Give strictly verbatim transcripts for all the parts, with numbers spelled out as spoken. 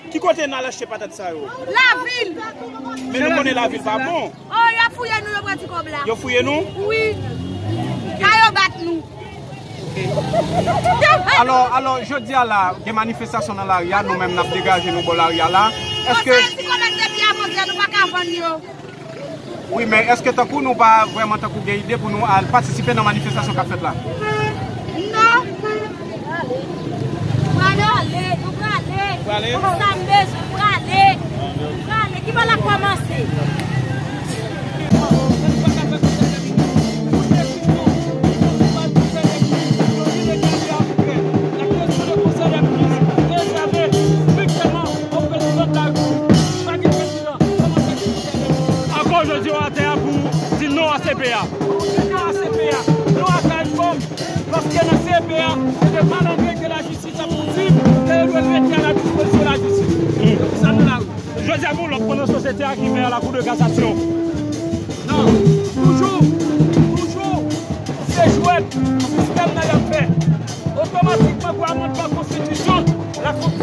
Ki kote n al achte patat sa yo? Lavil. Men nou konnen lavil pa bon. Oh, y ap fouye nou, yo pran ti kòb la. Yo fouye nou? Wi. Ka yo bat nou. Alò, alò, jodi a la, gen manifestasyon nan lari a, nou menm n ap degaje nou bò lari a la. Èske... Bon, sa yo ti kòmèt depi avantyè, nou pa ka vann yo. Wi, men èske tankou nou pa vrèman tankou gen ide pou nou al patisipe nan manifestasyon k ap fèt la? Non. Prale, ale, nou prale. Prale? Sa m bezwen, prale. Prale, ki bò l ap kòmanse? Ankò jodi yo atè a pou di non a C P A. Non a C P A. Non a CARICOM. Paske nan C P A, se de malandren ke lajistis ap pousib, ke yo dwe mete a la dispozisyon lajistis. Se pou sa nou la wi. Jodi a, gon lòt moun nan sosyete a ki fè a la Cour de cassation. Non, toujou, toujou, se jwèt sistèm nan y ap fè. Otomatikman, pou amandman konstitisyon, la Cour...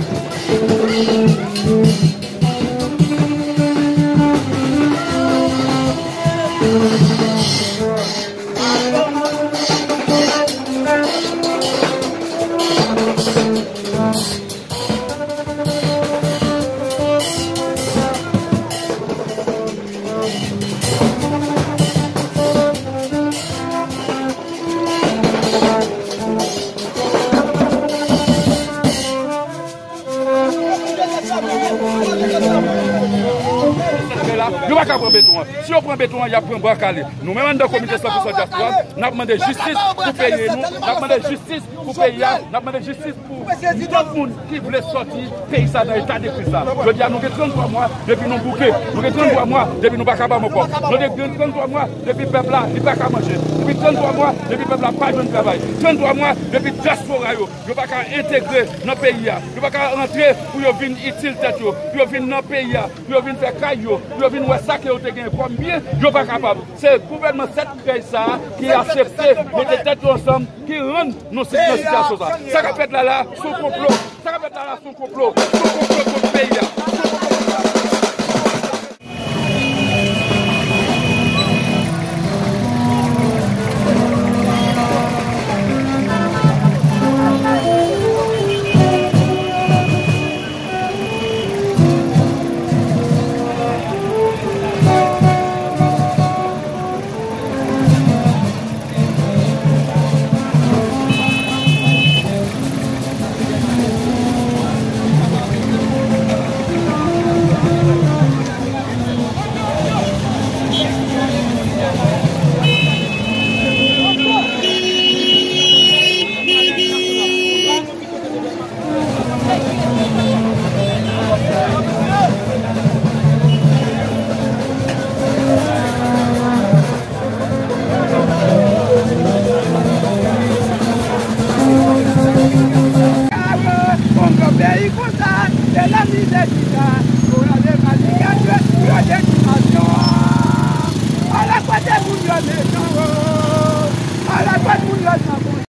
Yo pa ka pran beton an. Si yo pran beton an, y ap pran bwa kale. Nou menm anndan Komite san pou san Dyaspora, n ap mande jistis pou peyi nou, n ap mande jistis pou peyi a, n ap mande jistis pou tout moun ki vle sòti peyi sa nan eta de kriz la. Jodi a, nou gen tranntwa mwa depi nou bouke. Nou gen tranntwa mwa depi nou pa kapab ankò. Nou gen tranntwa mwa depi pèp la, li pa ka manje. Depi tranntwa mwa depi pèp la pa jwenn travay. Tranntwa mwa depi dyaspora yo, yo pa ka entegre nan peyi a. Yo pa ka rantre pou yo vin itil tèt yo, pou yo vin nan peyi a, pou yo vin fè kay yo, pou yo vin wè sa ke yo te gen kòm byen, yo pa kapab. Se gouvènman sèt krèy sa a ki aksepte mete tèt yo ansanm, ki rann nou sit-, nan sitiyasyon sa a. Sa k ap fèt la la, se yon konplo. Sa k ap fèt la la, se yon konplo. Se yon konplo kont peyi a. Se yon konplo kont peyi a. Kongo peyi konsa, se la mizè chita, pou rale manikèt, yo de ti nasyon. Ala kote moun yo mechan, o. Ala kote moun yo san